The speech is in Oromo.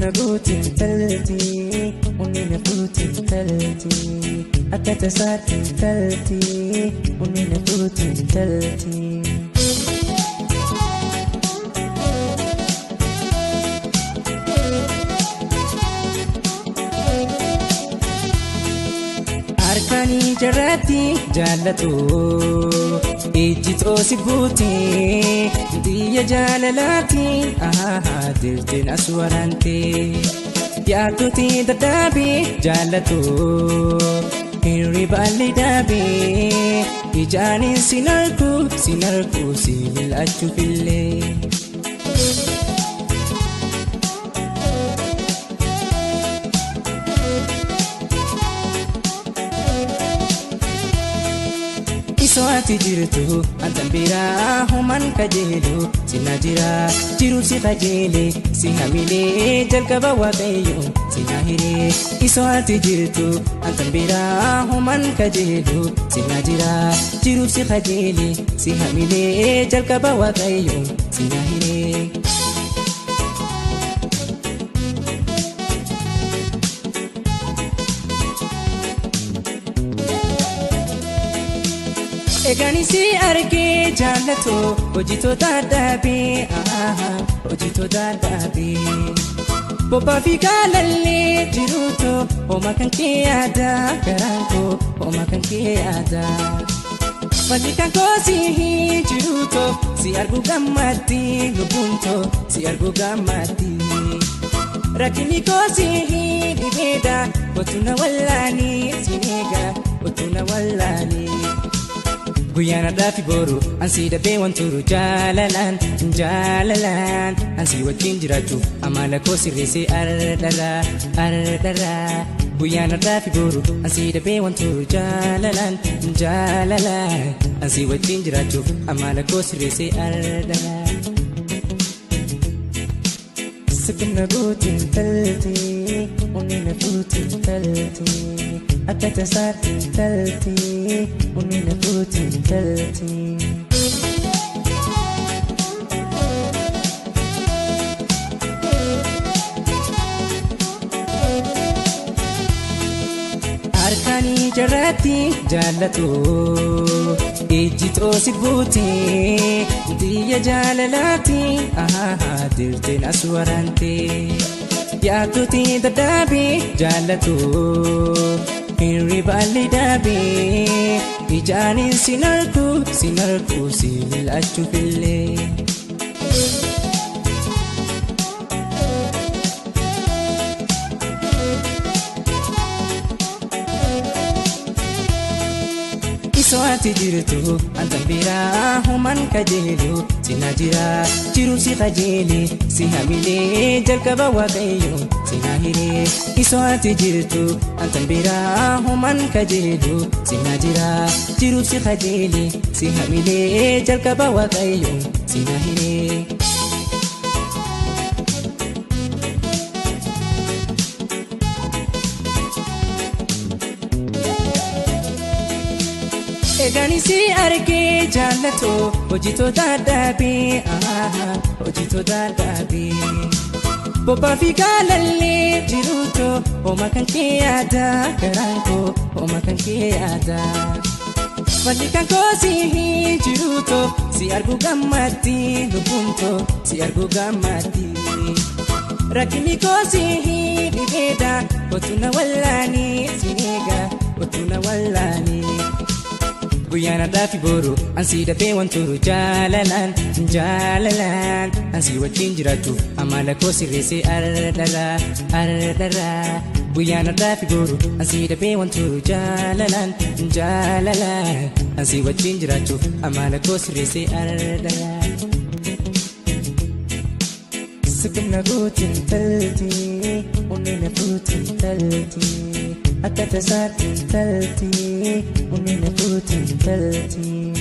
Sikna gootin talti, onni na fuutin talti. Akka tasaatin talti, onni na fuutin talti. Harkaanii jarratti jaallatu ijji xoosi buuti xiyya jaalalaati dirteen as waraante yaadduuti dadhaabii jaallatu hirribaalli daabii ijaanin sin argu sin argu si mil'achuufillee. Isoo ati jirtu antan biraa homan kajeelu sina jira jiru si kajeele si hamilee jalqaba waaqayyo sina hiree. Isoo ati jirtu antan biraa homan kajeelu sina jira jiru si kajeele si hamilee jalqaba waaqayyo sina hiree. Egaan si argee jaallatu hojitoota dhaabee hojitoota dhaabee bobbaa fi gaalallee jiruutu hooma kan kee yaada garaan koo hooma kan kee yaada. Falli kan koo si jiruutu si argu gammatti lubbuun too si argu gammatti. Rakkinni koo si dhibeedha kootu na wallaanii si eega kootu na wallaanii. Guyyaan har'aa fi boru ansii dhabee wanturu jaalalaan jaalalaan ansii wajjin jiraachuuf amala koo sirreessee ardharraa ardharraa. Guyyaan har'aa fi boru ansii dhabee wanturu jaalalaan jaalalaan ansii wajjin jiraachuuf amala koo sirreessee ardharraa. Sikna gootin talti, onni na fuutin talti. Akka tasaatin talti, onni na fuutin talti. Harkaanii jarratti jaallatu ijji xoosi buuti xiyya jaalalaati dirteen as waraante yaadduuti dadhaabii jaallatu hirribaalli daabii ijaanin sin argu sin argu si mil'achuufillee. Isoo ati jirtu antan biraa homan kajeelu sina jira jiru si kajeele si hamilee jalqaba waaqayyo sina hiree. Isoo ati jirtu antan biraa homan kajeelu sina jira jiru si kajeele si hamilee jalqaba waaqayyo sina hiree. Egaan si argee jaallatu hojitoota dhaabee hojitoota dhaabee bobbaa fi gaalallee jiruutu hooma kan kee yaada garaan koo hooma kan kee yaada. Falli kan koo si jiruutu si argu gammatti lubbuun too si argu gammatti. Rakkinni koo si dhibeedha kootu na wallaanii si eega kootu na wallaanii. Guyyaan har'aa fi boru ansii dhabee wanturu jaalalaan jaalalaan ansii wajjin jiraachuuf amala koo sirreessee ardharraa ardharraa. Guyyaan har'aa fi boru ansii dhabee wanturu jaalalaan jaalalaan ansii wajjin jiraachuuf amala koo sirreessee ardharraa. Sikna gootin talti, onni na fuutin talti. Akka tasaatin talti, onni na fuutin talti.